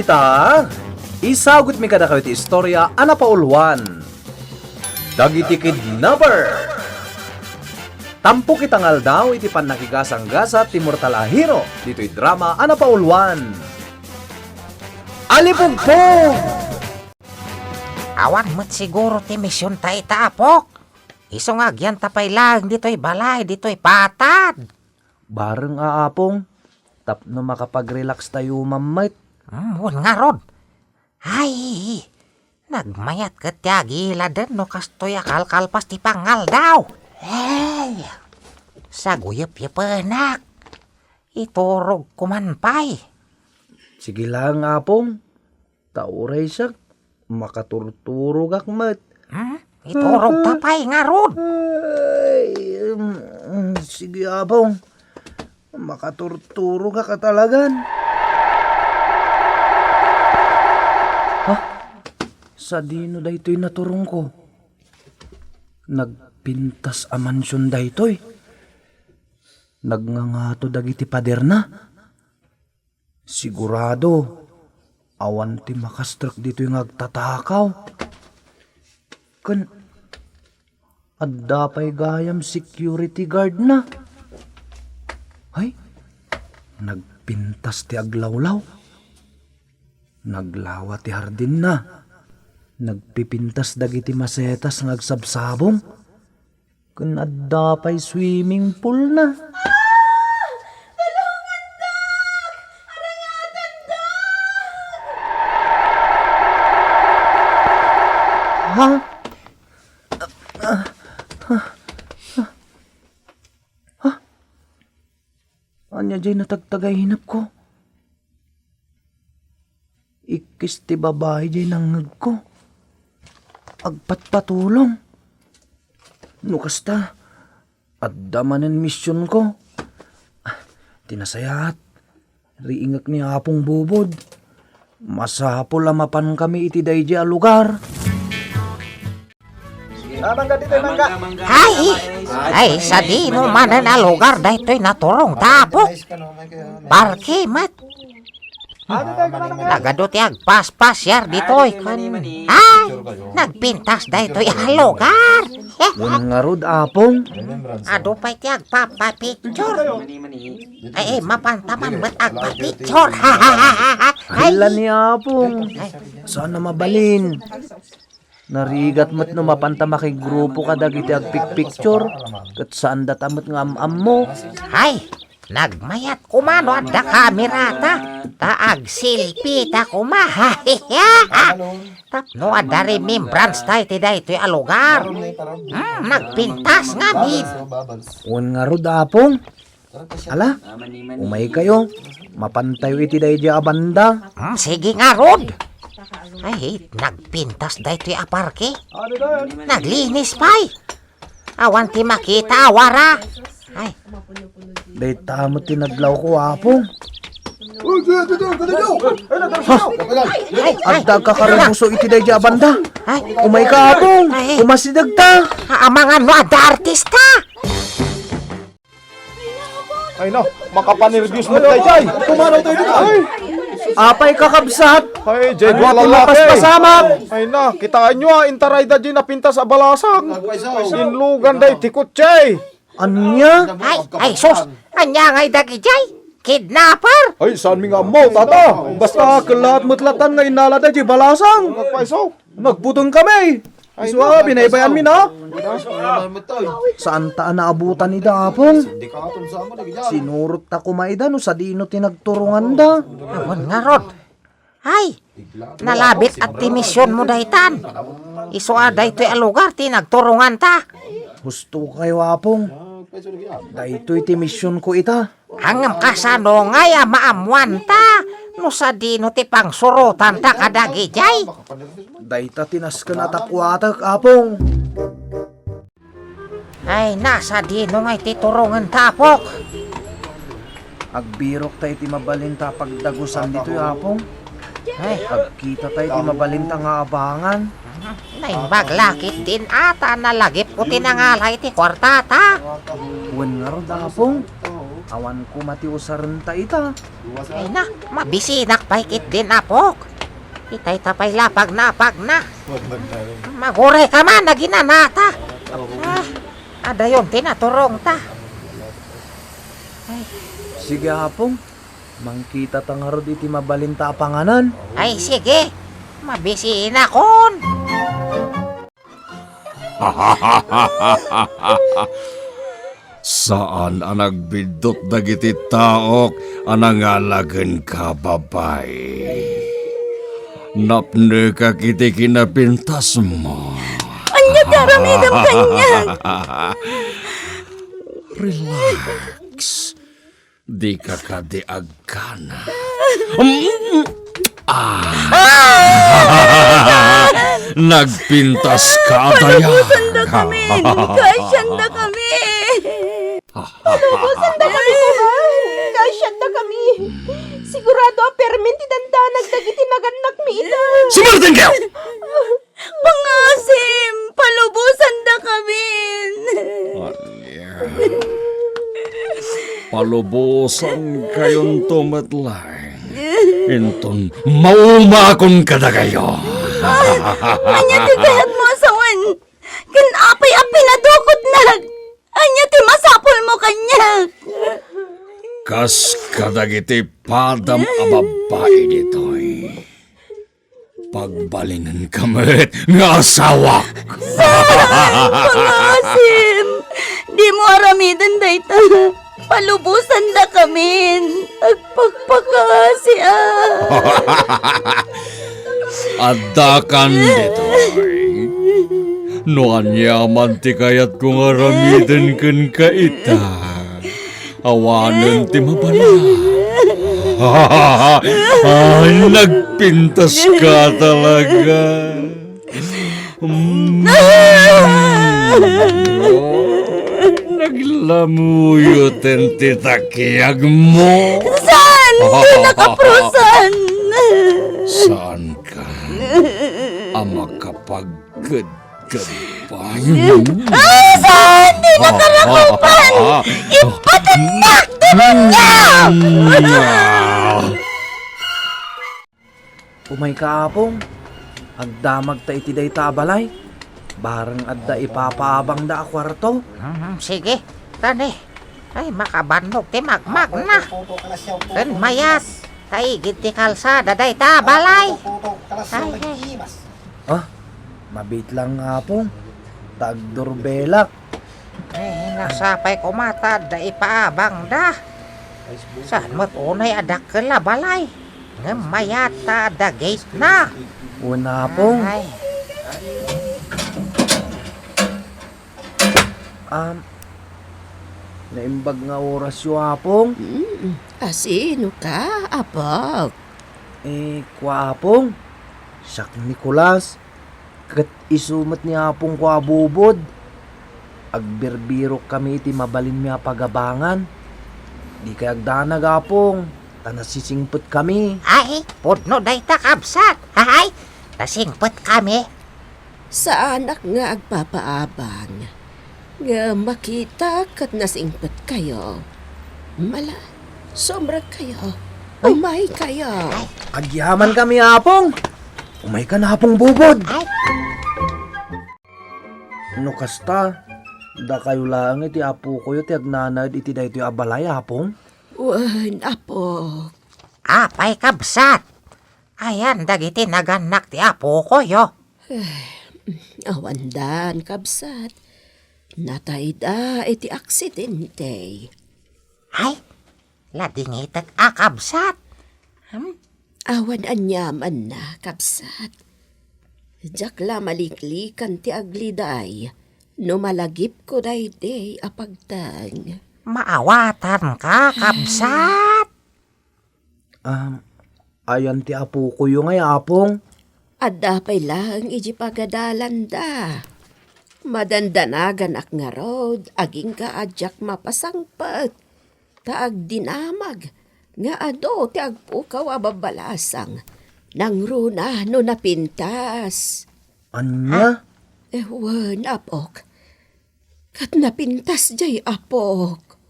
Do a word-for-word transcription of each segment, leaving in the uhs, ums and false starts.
Ita, isagutmi kadakayo ti istorya a napauluan. Dagiti kidnapper. Tampok ita nga aldaw iti pannakigasanggasat ti mortal a hero ditoy drama a napauluan. Alipugpog! Awan met siguro ti misionta ita, apok. Isu nga agyanta pay laeng ditoy balay, ditoy patad. Bareng a, apong, tapno makapag-relax tayo mammet. Hmm, wen ngarud. Ay, nagmayat ket ti agiladen no kastoy a kalkalpas ti pangaldaw. Ay, saguyep-yepenak. Iturogko man pay. Sige lang, apong. Ta uray siak, makaturturogak met. Hmm? Iturogta pay ngarud. Ay, mm, mm, sige, apong. Makaturturogak a talagan. Ha? Sadino daytoy naturongko? Nagpintas a mansion daytoy. Nagngangato dagiti paderna. Sigurado, awan ti makastrek ditoy nga agtatakaw. Ken adda pay gayam security guard na. Ay, nagpintas ti aglawlaw. Naglawa ti hardinna. Nagpipintas dagiti masetas nga agsabsabong. Ken adda pay swimming pool na. Ah! Tulungandak! Arangatandak! Ha? Ha? Ania jay natagtagay hinapko? Ikkis ti babai jay nangngegko. Agpatpatulong. No kasta, adda manen misionko. Ah, ti nasayaat, riingek ni Apong Bubod. Masapul a mapankami iti daydi a lugar. Ah, mangga ditoy, mangga. Ay! Ay, sadino manen a lugar daytoy naturongta, apok? Parke met. Nagadu ti agpaspasiar ditoy ken, ay, nagpintas daytoy a lugar. Wen ngarud, apong. Adu pay ti agpapapicture. Ay, ay, mapanta man met agpapicture. Ay. Hala ni apong. Ay. Saan na mabalin? Narigat met no mapanta makigrupo kadagiti agpikpicture, ket saandata met nga am-ammo. Ay, nagmayat koma no adda kamerata, ta agselfie ta koma. Tapno adda remembrance ta iti daytoy a lugar. Hmm, nagpintas ngamin. Wen ngarud, apong. Ala, umaykayo. Mapantayo iti daydi a banda. Hmm, sige ngarud. Ay, nagpintas daytoy a parke. Naglinis pay. Awan ti makita a wara. Ay. Dayta met ti nadlawko, apong. Ay, ay. Adda agkakaribuso iti daydi a banda. Ay. Umayka, apong. Ay. Umasidegta. Amangan no adda artista. Ay na, makapanerbios met daydiay. Pumanaw tayo dito. Ay. Apay, kakabsat? Ay, jay, ano dua ti lalaki. Mapaspasamak? Ay na, kitaan nyo, ah, intaray da jay napintas a balasang. Inlugan da iti kotse. Ania? Ay, ay, sus! Ania ngay dagijay? Kidnapper? Ay, saan mi nga ammo, tata? Basta kellaat met latan nga innala da jay balasang. Nagpaiso. Nagbuteng kami. Ay, isu a, no, binaybay-an mi na. Saan ta a naabutan ida, apong? Sinurot ta koma ida no sadino ti nagturongan da. Awan ngarud. Ay, nalabit at ti mision mo daytan. Isu a daytoy a lugar ti nagturongan ta. Husto kayo, apong. Daytoy ti mision ko ita. Ngem kasano ngay a maammuanta no sadino ti pangsurotanta kadagijay? Dayta ti nasken a takuatek, apong. Ay, na, sadino ngay ti turongenta, apok? Agbirok ta iti mabalinta a pagdagusan ditoy, apong. Ay. Agkita ta iti mabalinta nga abangan. Naimbag la ketdin a ta nalagipko ti nangala iti kuartata. Wen ngarud, apong. Awan koma ti usarenta ita. Ay na, mabisinak pay ketdin, apok. Itay ta pay la pagnapagna. Maguray ka man, naginanata. Ah, adayon ti naturongta. Ay. Sige, apong. Mangkitata ngarud iti mabalinta a panganan. Ay, sige. Mabisinakon. Saan a nagbiddut dagiti taok a nangala kenka, babai. Napnekak iti kinapintasmo. Ania ti aramidem kaniak? Relax. Dika kadi agkana. Mm. Ah. Nagpintas ka, Dayag. Palubosan da kami. Kasian da kami. Palubosan da kami, Turay. Kasian da kami. Sigurado a permen ti dandanag dagiti nagannak mi ita. Sumardeng kayo! Pangasim, palubosan da kamin. Ania? Palubosan kayonto met laeng. Inton maumakon kadakayo. Ania ti kayatmo a sawen? Ken apay a pinadukotnak? Ania ti masapulmo kaniak? Kas kadagiti padam a babbai ditoy. Pagbalinenka met nga asawak. Saan, pangasim? Dimo aramiden dayta. Palubosan da kamin. Agpakpakasi, ah. Addakan ditoy. No ania man ti kayatko nga aramiden kenka ita. Awanen ti mabalin. Ay, nagpintas ka talaga. Mm. Naglamuyot ti takiag mo. Saan? Di nakaprosan. Saan ka a makapag- Good, good boy. Ah, saan? Di na karakupan! Ipatindek, demonyo! Umay ka, Apong. Agdamag ta iti dayta a balay. Bareng adda ipapaabangda a kuarto. Hmm, sige. Tani. Ay, makabannog ti magmagna. Ken mayat, ta igid ti kalsada dayta a balay. Ay, ay. Ah, mabitlang nga, Apong. Ta agdurbelak. Ay, nasapay koma ta adda ipaabangda. Saan met unay a dakkel a balay? Ngem mayat ta adda gate na. Wen, Apong. Ay. Um, naimbag nga orasyo, Apong. Mm, asino ka, Apok? Eh, kua, Apong, siak ni Nicolas, ket isu met ni Apongko a Bubod. Agbirbirok kami iti mabalinmi a pagabangan. Dikay agdanag, Apong, ta nasisingpet kami. Ay, pudno dayta, kabsat. Ay, nasingpet kami. Saanak nga agpapaabang. Ngem makita ket nasingpetkayo. Mala, sumrekkayo. Ay. Umaykayo. Agyaman kami, Apong. Umaykan, Apong Bubod. Ay. No kasta, dakayo laeng iti apokoyo ti agnanaed iti daytoy a balay, Apong? Wen, Apok. Apay, kabsat? Ayan dagiti nagannak ti apokoyo. Eh, awandan, kabsat. Natayda iti aksidente. Ay, ladingitek a kabsat. Hmm? Awan aniamanna, kabsat. Diak la maliklikan ti agliday no malagipko daydi a pagteng. Maawatanka, kabsat. Um, ayan ti apokoyo ngay, Apong? Adda pay laeng idi pagadalanda. Madandanaganak ngarud, agingga a diak mapasangpet. Ta agdinamag nga adu ti agpukaw a babbalasang. Nangruna no napintas. Ania? Eh, wen, Apok. Ket napintas jay, Apok.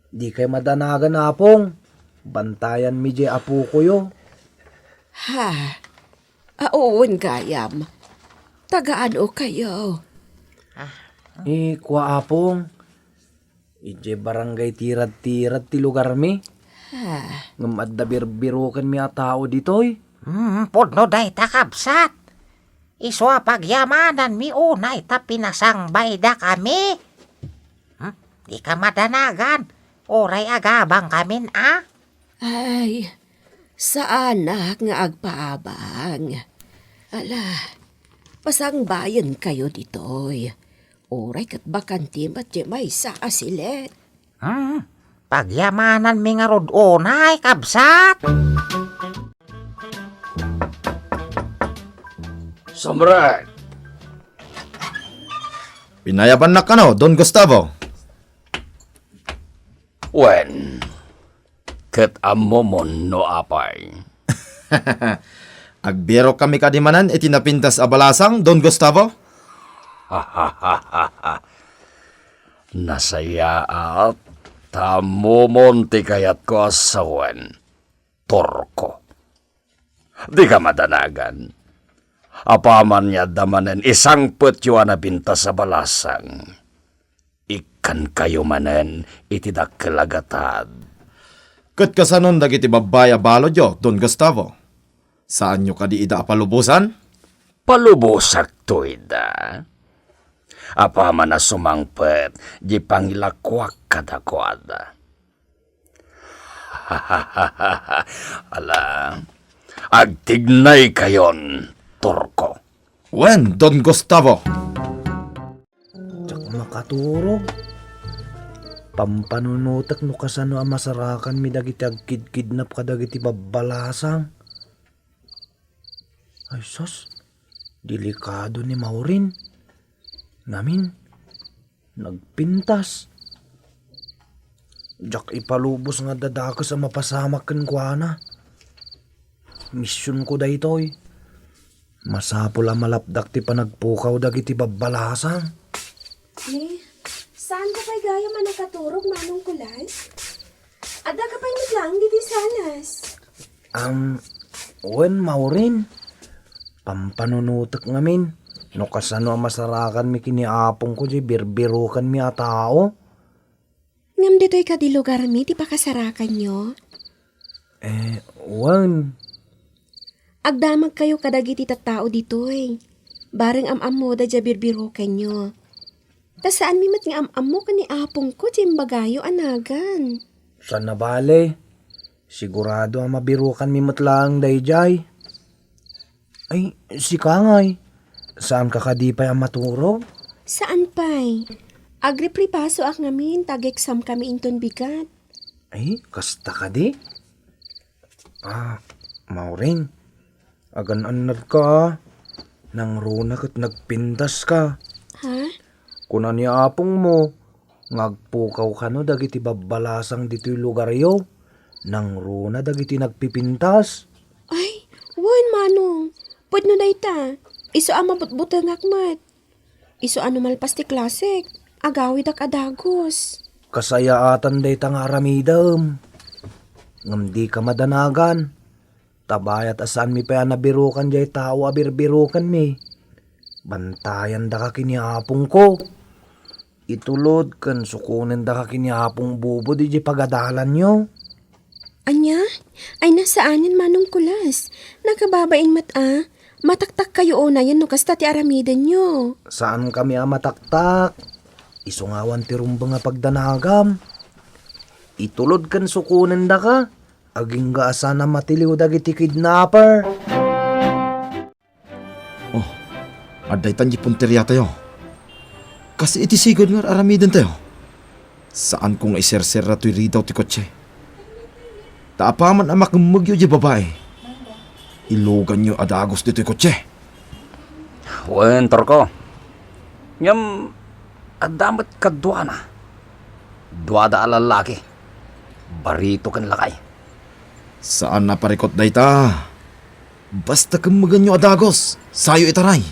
Dikay madanagan, Apong. Bantayanmi diay apokoyo. Ha? Awan gayam. Taga-ano kayo? Eh, kua, Apong. Idiay barangay Tirad-tirad ti lugarmi. Ha? Ngem adda birbirokenmi a tao ditoy. Hmm, pudno dayta, kabsat. Isu a pagyamananmi unay ta pinasangbaydakami. Hmm? Dika madanagan. Uray agabangkamin a? Ay, saanak nga agpaabang. Ala, pasangbayenkayo ditoy. Uray ket bakante met ti maysa a silet. Hmm, pagyamananmi ngarud unay, kabsat. Samrek! Pinayabannak kano, Don Gustavo? Wen, ket ammomon no apay. Agbirokkami kadi manen iti napintas a balasang, Don Gustavo? Nasayaat, ta ammomon ti kayatko a sawen, Turko. Dika madanagan. Apaman nga adda manen isangpetyo a napintas a balasang, ikkankayo manen iti dakkel a gatad. Ket kasanon dagiti babbai a baludyo, Don Gustavo? Saanyo kadi ida a palubosan? Palubosakto ida. Apaman a sumangpet, di pangilakuak kadakuada. Ala, agtignaykayon, Turko. Wen, Don Gustavo. Diak makaturog. Pampanunotek no kasano a masarakanmi dagiti agkidkidnap kadagiti babbalasang. Ay sus, delikado ni Maureen. Ngamin, nagpintas. Diak ipalubos nga adda dakes a mapasamak kenkuana. Misionko daytoy. Masapul a malapdak ti panagpukaw dagiti babbalasang. Ne, saanka pay gayam a nakaturog, Manong Kulas? Addaka pay met laeng ditoy salas. Am, wen, Maureen. Pampanunotek ngamin no kasano a masarakanmi ken ni apongko diay birbirokanmi a tao. Ngem ditoy kadi lugarmi ti pakasarakanyo? Eh, wen. Agdamagkayo kadagiti tattao ditoy. Bareng am-ammoda diay birbirokanyo. Ta saanmi met nga am-ammo ken ni apongko ti imbagayo a nagan. Saan a bale. Sigurado a mabirokanmi met laeng daydiay. Ay, sika ngay. Saanka kadi pay a maturog? Saan pay. Agripripasoak ngamin ta ag-examkami inton bigat. Ay, kasta kadi? Ah, Maureen, agan-annadka, a. Nangruna ket nagpintaska. Ha? Kuna ni apongmo nga agpukaw kano dagiti babbalasang ditoy lugaryo. Nangruna dagiti nagpipintas. Ay, wen, Manong. Pudno dayta. Isu a mabutbutengak met. Isu a no malpas ti klasek, agawidak a dagus. Kasayaatan dayta nga aramidem. Ngem dika madanagan. Ta bayat a saanmi pay a nabirokan diay tao a birbirokanmi, bantayandaka ken ni apongko. Itulod ken sukonendaka ken ni apong Bobo diay pagadalanyo. Ania? Ay, nasaanen, Manong Kulas. Nakababain met a. Mataktakkayo unayen no kasta ti aramidenyo. Saankami a mataktak. Isu nga awan ti rumbeng a pagdanagam. Itulod ken sukonendaka. Agingga a saan a matiliw dagiti kidnapper. Oh, adda itan ti punteriatayo. Kas iti sigud nga ar-aramidentayo. Saanko nga iserserra toy ridaw ti kotse. Ta apaman a makemmegyo diay babai, iluganyo a dagus ditoy kotse. Wen, Turko. Ngem, adda met kaduana. Duada a lallaki. Barito ken lakay. Saan a parikut dayta. Basta kemmeganyo a dagus, sayo itaray.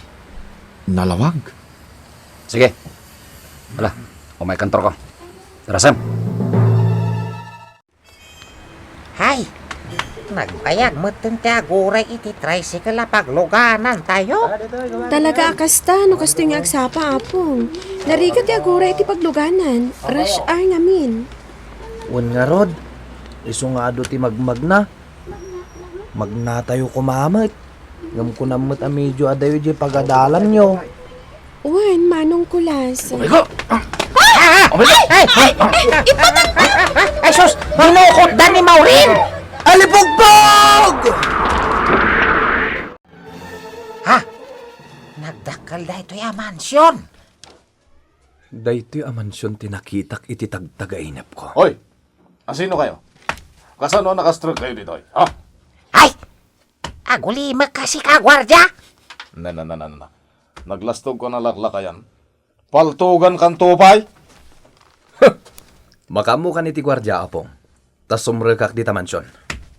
Nalawag. Sige. Ala, umay kantorko. Darasem. Nagbayag metten ti aguray iti tricycle a pagluganantayo. Talaga a kasta, no kastoy nga agsapa, Apong. Narigat ti aguray iti pagluganan. Rush hour ngamin. Wen ngarud, isu nga adu ti magmagna. Magnatayo koma met. Ngem kunam met a medio adayo diay pagadalanyo. Wen, Manong Kulas. Ay, ay, ay, ay, ay, sus! Dinukotda ni Maureen! Alipugbog! Ha? Nagdakkel daytoy a mansion? Daytoy a mansion ti nakitak iti tagtagainepko. Hoy! Asino kayo? Kasano a nakastrek kayo ditoy? Ha? Ay! Agulimek kasi ka, guardia? Na, na, na, na, na, na. Naglastog ka na laklakayan. Paltugan kan tupay? Makaammokan iti guardia, Apong. Ta sumrekak dita mansion.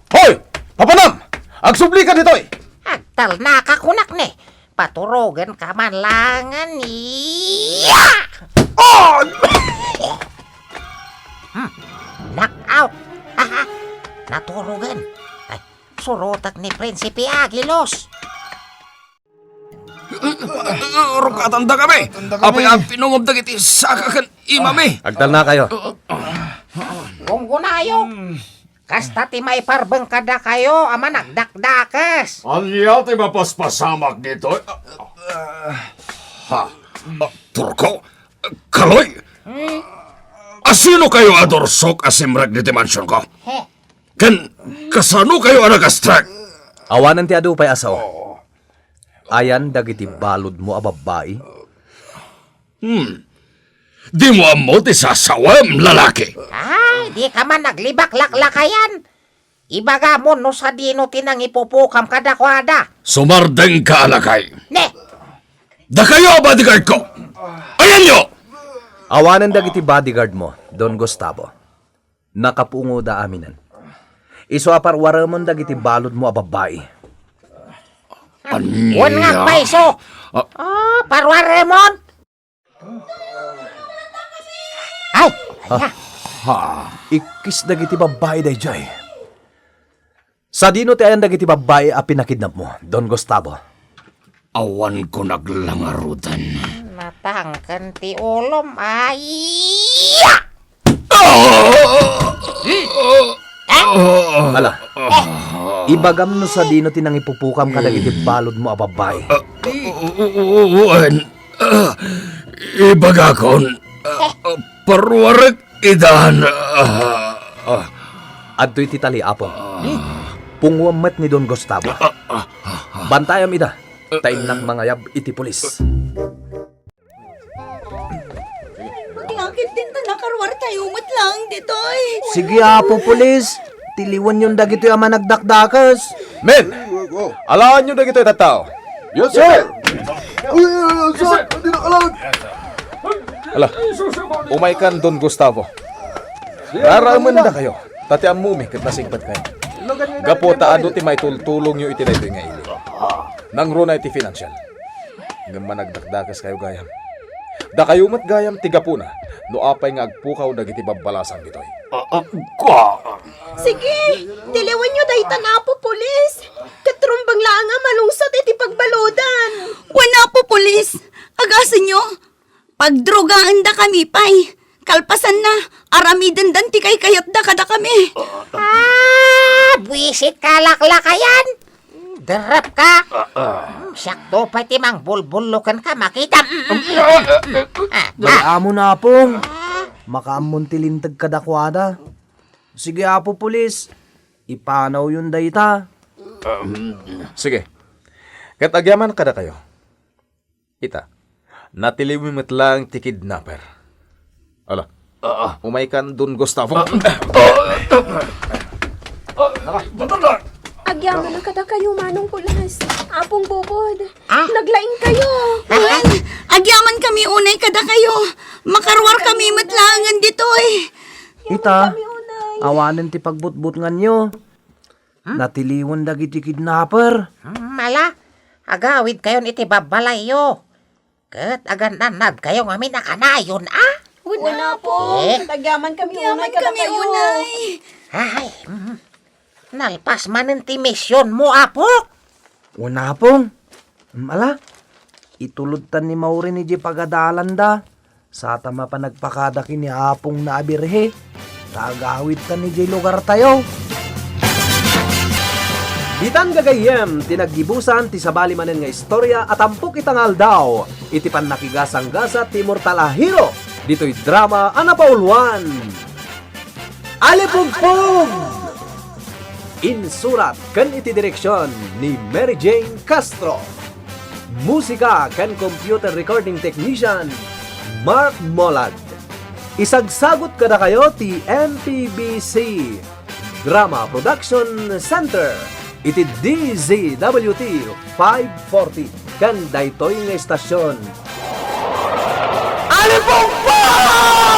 Hoy! Papanam! Agsubli ka ditoy! Agtalna ka kunak ne. Paturogen ka man langen. Iya! Oh! Hmm. Knock out. Naturogen. Ay, surotek ni Prinsipe Agilos. Rukatanda kami. Apay a pinungob dagiti saka ken imami. Agtalna kayo. Gunggunayo. Kasta ti maiparbeng kadakayo a managdakdakes. Ania ti mapaspasamak ditoy? Ha? Ah, Turko? Kaloy? Asino kayo a dursok a simrek diti mansionko? Ken kasano kayo a nagastrek? Awanen ti adu pay a sao. Ayan dagiti baludmo a babbai? Hmm. Dimo ammo ti sasawem, lalaki? Ay, dika man aglibak laklakayan. Ibagamon no sadino ti nangipupukam kadakuada. Sumardengka a lakay. Ne! Dakayo a bodyguardko! Ayanyo! Awanen dagiti bodyguardmo, Don Gustavo. Nakapungoda aminen. Isu a paruaremon dagiti baludmo a babbai. Ania? Wen nga agpayso! Ah. Ah, paruaremon! Ay! Ania? Ikkis dagiti babbai daydiay. Sadino ti ayan dagiti babbai a pinakidnapmo, Don Gustavo? Awan ko naglangaruden. Natangken ti ulom. Ay! Ala, ibagam no sadino ti nangipupukam kadagiti baludmo a babbai. Wen, ibagakon, paruarek idan. Adtoy ti tali, Apo. Punguam met ni Don Gustavo. Bantayam ida, ta innak mangayab iti pulis. Ti akin dinta nakaruartayo met laeng ditoy. Sige, Apo Pulis, tiliwenyon dagitoy a managdakdakes. Men! Alaenyo dagitoy tattao. Yes, sir! Uy, uy, uy, sir! Hindi na kalag! Ala, umaykan, Don Gustavo. Raraemendakayo, ta ti ammomi ket nasingpetkayo. Gapu ta adu ti maitultulongyo iti daytoy nga ili. Nangruna iti financial. Ngem managdakdakes kayo gayam. Dakayo met gayam ti gapuna no apay nga agpukaw dagiti babbalasang ditoy. Ah, ah, ka- Sige, tiliwenyo daytan, Apo Pulis. Ket rumbeng laeng a malungsot iti pagbaludan. Wen, Apo Pulis, agasenyo, pagdrogaendakami pay. Kalpasanna, aramidendan ti kaykayatda kadakami. Ah, buisit ka, laklakayan. Derrep ka. Ah, ah. Hmm, siakto pay ti mangbulbullo kenka, makita. Mm, mm, mm, mm. Ah, ah. Dayamon, Apong. Makaammon ti linteg kadakuada. Sige, Apo Pulis, ipanawyon dayta. Um, sige. Ket agyaman kadakayo. Ita, natiliwmi met laeng ti kidnapper. Ala, ah, umaykan, Don Gustavo. Ah, ah, ah, ah, Agyaman kadakayo, Manong Kulas. Apong Bubod. Ah? Naglaing kayo. Wen, agyaman kami unay kadakayo. Makaruar kami met laengen ditoy. Ita, awanen ti pagbutbutnganyo. Hmm? Natiliwen dagiti kidnapper. Hmm, ala, agawidkayon iti babbalayyo. Ket agan-annadkayo ngamin a kanayon, a? Wen, Apo. Eh? Agyaman kami unay kadakayo. Ay, mhm. Nalpas manen ti misionmo, Apok? Wen, Apong. Ala, itulodtan ni Maureen idiay pagadalanda. Sata mapan agpakada ken ni Apongna a birhe, ta agawidtan idiay lugartayo. Ditan gagayyem ti naggibusan ti sabali manen nga istorya a tampok ita nga aldaw iti pannakigasanggasat ti immortal a hero ditoy drama a napauluan. Alipugpog! Insurat ken iti direksion ni Mary Jane Castro. Musika ken computer recording technician, Mark Molag. Isagsagut kadakayo ti M P B C Drama Production Center iti D Z W T five forty ken daytoy nga istasyon. Alipugpog!